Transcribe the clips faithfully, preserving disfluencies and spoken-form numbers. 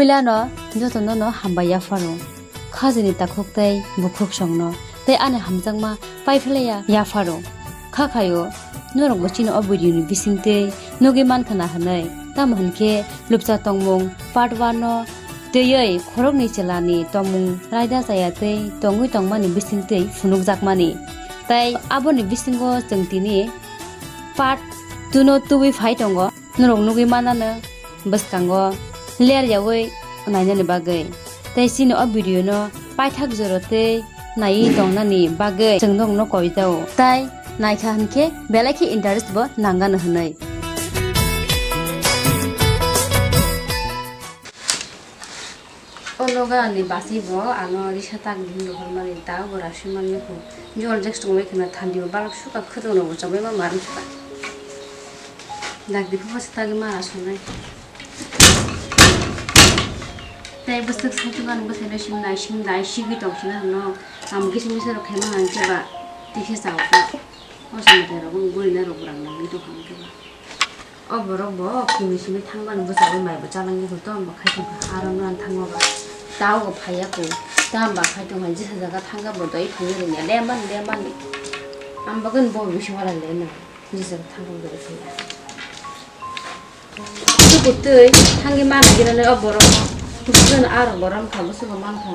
Puilano jotono no hambai yapharo. Khajini takhuk tei bukhuk songno tei ani hamjakma paiphlaiya yapharo. Kha khaio, norokbo chini o video ni bisingtwi nugwi mankha na hwnwi. Tamo hwnkhe lupcha tongmung part one no twiwi khoroknwi chwlani tongmung raida chaya tei tongwi tongmani bisingtwi phunukjakmani. Tei aboni bisingo chwng tini part two no tubui phai tongo. Norok nugwi manano bwskango ler yaui nainani bagwi. Tei chini o video no paithak jora tei naiwi tongnani bagwi chwng norokno koi jao. Tai naikha hwnkhe belai khe interest bo nangano hwnwi. O nogo ani basi bo ano risa tak bini rohormani ta bo rasu mangya ko. Jol jek tongbai khna thandi bo balok suka khwtwng rok bo chobaiba mari suka. Dak di phu phu ta ma rasu nai. Tai bwswk sai tong ani bwsai no sim nai sim nai sigwi tong sina hwno. Am kisa misa rok khaima hwnkhe ba tikhe chao kha. O samate rok bwrwi na rok rang nangwi tong kha hwnkhe ba. O borok bo kumi simi thangmani bwskango mai bo chalangya kho to, bo khai tongkha aro no ang thango ba. Tao bo phaiya kho, tamo ba khai tongkha jesa jaga thangkha bo doi phangya ringya lemani lemani. Ang bagwi bo bisingo wala leno jesa jaga thangkha bo doi phangya. Tei bo twi thangwi mana gina le o borok no. Bwswk no aro borom kha bwswk bo mankha.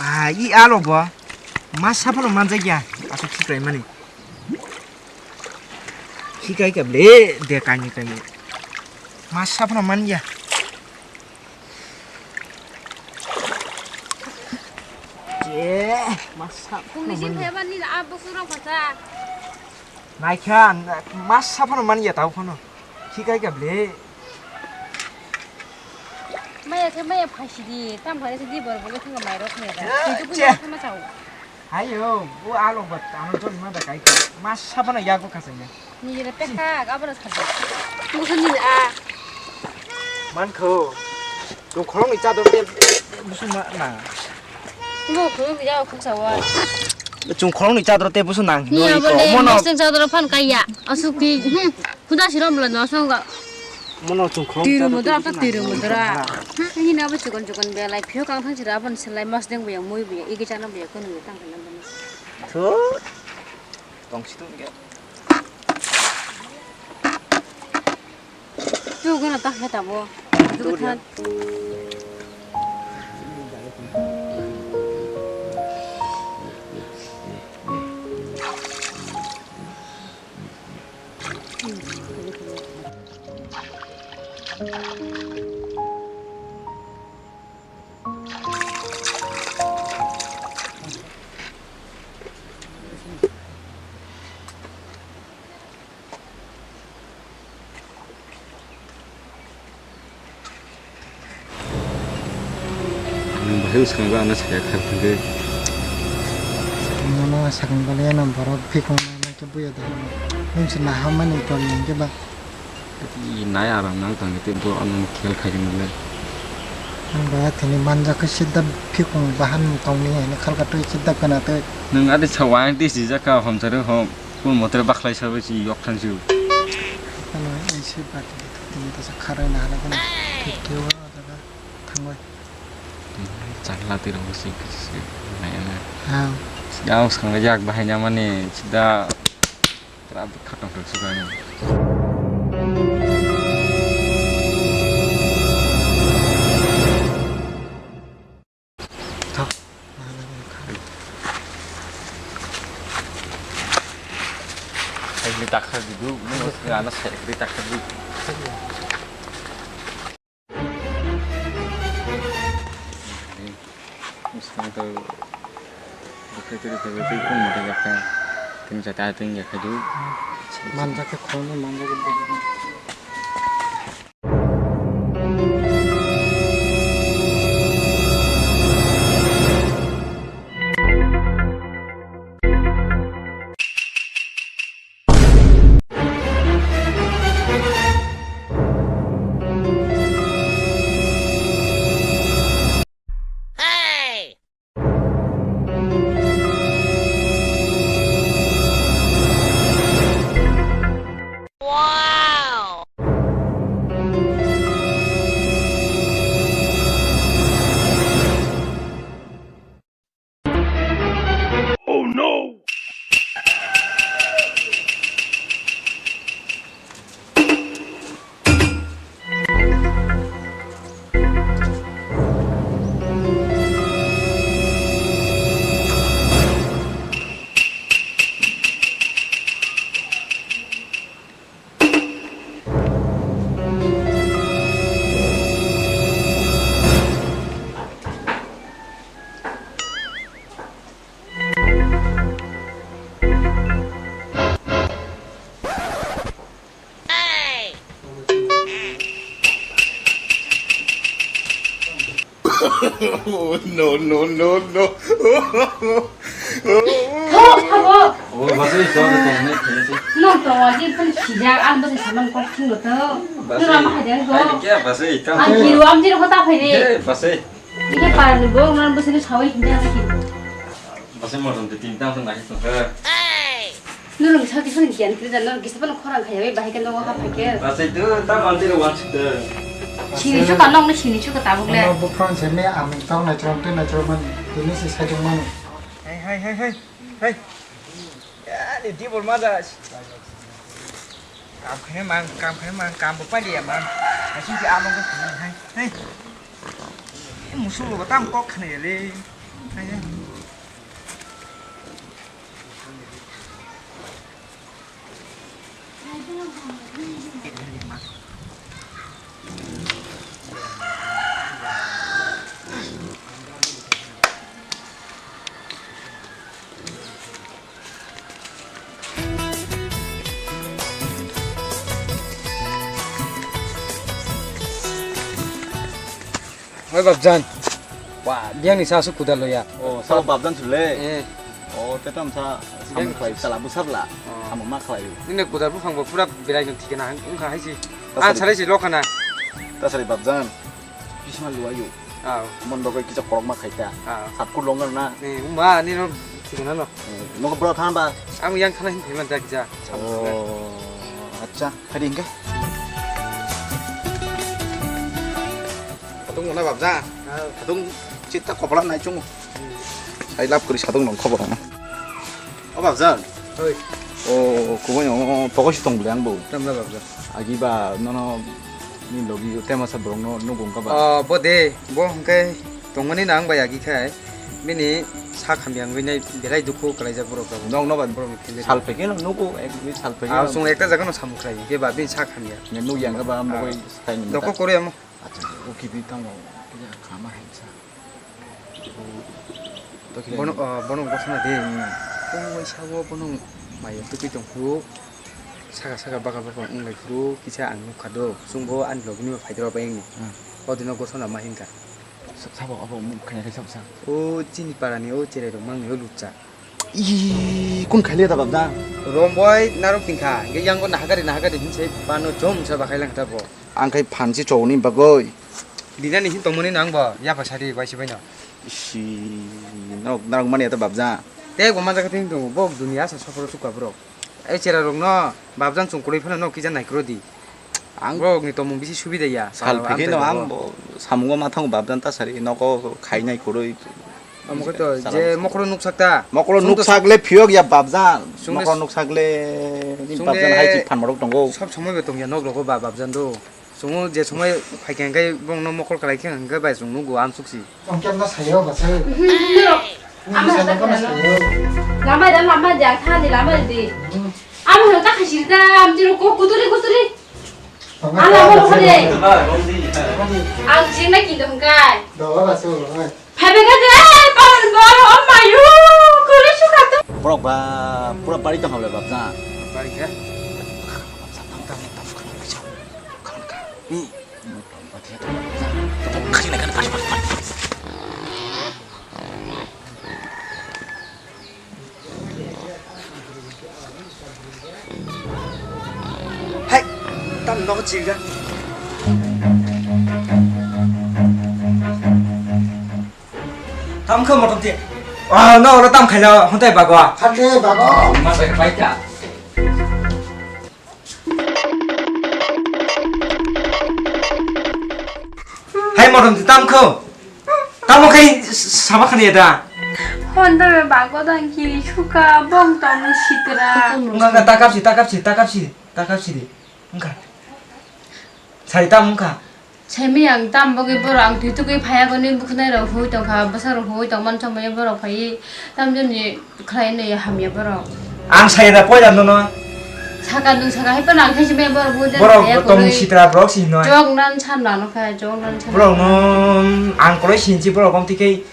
Ah, i alo bo. Masa phano manjak ya. Aswk khiklai mani. Khikai ka ble de kani kani. Masa phano man ya. Je, masa phano Kung ni sing man ya. Phaya ban ni na abo surang pasa. Naikha, masa phano man ya tau phano. Khikai ka ble. Maya khe maya phaisidi, tam phai sidi bor bor thang mai rok ne da. Eh, Kitu che. Kuno sama chau. Hayo, o alo bat ano jon ma da kai. Masa phano yago khasanya. Ni jere pekha, abana sadi. Tu sani a. Mankho. Tong khoroknwi chador te busu na. Ngo khoroknwi ya khoksa wa. Chung khoroknwi chador te busu nang. Ni abo le moseng chador phan kaiya. Asuk ki. Hmm. Kuda siro mula no song ga. Mono chung khoroknwi chador te busu nang. Tiru mudra ta tiru mudra. Hmm. Ni na bo chukon chukon belai. Phio kang thang sira abon selai mas deng buya mui buya. Igi chana buya kono tang kana bani. Thu. Tong si tong ge. Tuguna ta khe tabo. Tuguthan. Bahai swkang ba ano saya khar thangwi. Mono sakang bale ano borok phikung na khe buya da. Nung se naha mani tol yang khe ba. I nai aram nang tang te bo ano khel khai ringmale. Ang ba thini manjak khe sidda phikung bahan tongni hini khalka twi sidda kana twi. Nung adi sa wang ti sijak ka hom sare hom. Kun motre bakhlai sabai si yok thang siu. Ano ai se ba tini ta sa kharai na hala kana. Thik thik wa jaga thangoi. Chakla twi rong si kisi nai na. Ha. Yang skang yak bahai na mani sida. Tra bwkha tongthok se kani. Thok. Ini takha gitu, ini maksudnya anak saya beri takha gitu. Bwskango bwkhai twi rwkha twi kung mwtai jakha. Tini jata twi wngya khai do. Manjak khe khoroknwi manjak khe. Oh, no, no, no, no. Thok, thok. Oh, basi, ito, ito, ito, ito. Nong tongo, di pun sijak, ang basi saman kok sing goto. Basi. Nura ma hajang go. Hai, kya basi, kam. Ang kiro, ang jiro kota phai de. Eh, basi. Ike para ni bo, nang basi ni sawi hinja lagi. Basi mo tongo, tin tang tang lagi tongo. Norok kisa kisa ni giyan kiri da, norok kisa phano khorang khaya bai bahai khe nogo ha phai khe. Basi tu ta mandir wan sida. Sini chuka nong ni sini chuka tabuk le. Ano buphang se me aming tong na chrom te na chrom man, tini si sai tong mano. Hai, hai, hai, hai, hai. Ya, ni di bol ma da. Kam khai mang, kam khai mang, kam bo pa dia mang. Hai, sini amang ko hai, hai. Musu lo tam kok khne le. Hai, hai. Oi babjan. Wa, biyang ni sa su kudal lo ya. Oh, sa babjan su le. Eh. Oh, te tam sa samung khlai sala bwsarla. Oh. Samung ma khlai. Nini kudal buphang bo pura berai jong thikena wngkha hai si. Ta sari. An sari si lokana. Ta sari babjan. Bisma luayo. Ah. Mon bagoi kisa korokma khaita. Ah. Sapkur longar na. Ni umba ni no thikena no. Eh, nogo bro than ba. Ang yang thana hin thaiman jak ja. Oh, acha, phai ringke. Patung mana babja? Patung cita kopala nai chungo. Ai lap kuri satung nong khobor no. O babja. Oi. O, kubo no, pokok si tong bole ang bo. Tamla babja. Agi ba, no, no, ni logi tema sa borok no, no gong ka ba. O, bo de, bo hingke tongmani nang bai agi khai. Bini sak hamya wngwi nai belai dukhu kwlaijak borok rok. Nong no ba borok ni family. Sal phaikhe no nugo, ek dui sal phaikhe. Ah, no. Chwng ekta jaga no samung khlai, hingke ba bini sak hamya. Ne nuk yang ba mo koi stai ni. Doko kore amo. Acha, o kibi tamo, kya khama hai sa. Bono, ah, bono gosna de. Hmm. O waisa o bono maya tukui tong phuru. Saka saka baka baka wng lai phuru, kisa ang nukha do. Chwng bo ani logi ni phai doro bai ni. Hmm. O dino gosna ma hinka. Sa-, sabo abo mung khaina khe sabo sa. O chini parani o cherai rok mangni o lutsa. Ih, kun khaile da babda? Romboi narok tingkha, ge yango nahagari nahagari hinsai pano chom sa bakhai lang ta bo. Ang khai phansi chowni bagoi. Dinani hin tongmani nang bo, yapa sari bai sibai no. Isi, narok, narok mani ata babja. Te bo manjak ting tongo, bo dunia sa soporo sukha bro. Ei chera rok no babjan chwng kwrwi phano no kisa naikwrwi di. Ang borok ni tongmung bisi subida ya. Sal phaikhe no ang bo samungo ma thango babjan ta sari nogo khainai kwrwi. Amo khe to je mokro nuksak ta. Mokro nuksak le phiyok ya babjan. Mokro nuksak le ni babjan hai chi phan morok tongo. Sob somoi bo tongya nok rogo ba babjan do. Chwng je somoi phaikha hwnkhe bongno mokol kwlai khe hwnkhe bai chwng nugo amsuk si. Tongkhe amno sayo bwsai. Nini salo bono sayo. Lama da lama da thani lama di. Amo hwnkha khaisiri da amtiro ko kuturi kuturi. Ang lama rohore. Ang sirna kindo hwnkhe. Dola basu. Phaibaikha de, pawan bor, oh mayu, kuli suka tu. Borok ba, pura bari tong hable babja. Bari khe? Hai, tam nogo chilga. Tam khe motom ti. Ah, no, no, tam khaina, hontai bago. Khate bago. Ma sai khlai kha. Hai motom ti tam kho. Tamo khai sama khani da. Honda be bago dang kiri suka bong tamo sitra. Nga nga takap si takap si takap si takap si di. Engka. Sai tam engka. Sai mi ang tam bagwi borok ang twi tugwi phaya goni bwkhnai rok hui tongkha bwsa rok hui tongmani chongmani borok phai tam jani. Khlai nai hamya borok. Ang saya da poila nono. Saka nung saka hai phano ang khe simi borok bo dan borok khaya tong koroi. Sitra borok si noi. Jok nan san lano kha jok nan san. Borok no ang koroi sinchi borok om tikai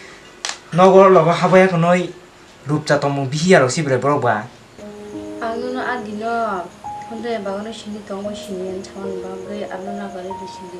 nogo logo habaya konoi rupcha tongmung bihiya rok si bre borok ba. Ang nono a dino phone bagano sini tongo sini ang saman bagwi ano nagari di sini.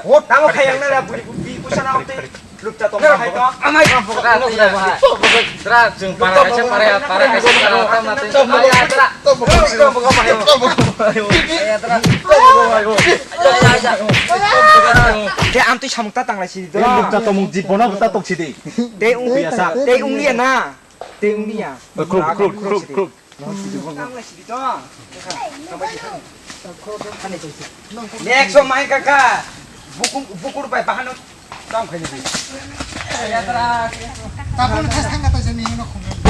Hot. Tamo khayang na buri buri pusa na hote. Lukta tong hai to. Amai. Tra, chwng para kaisa para, para kaisa para, tamna tei. Aya, tra. Te amtwi samung ta tanglai sidi to. Lukta tongmung jibono ta tong sidi. Te ung, Biasa. Te ung liya na. Te ung liya. Kruk, kruk, kruk, kruk. Next one, my kaka. Bukur, bukur bai bahano tong khai di. Tapon thas thang kata jani no khum.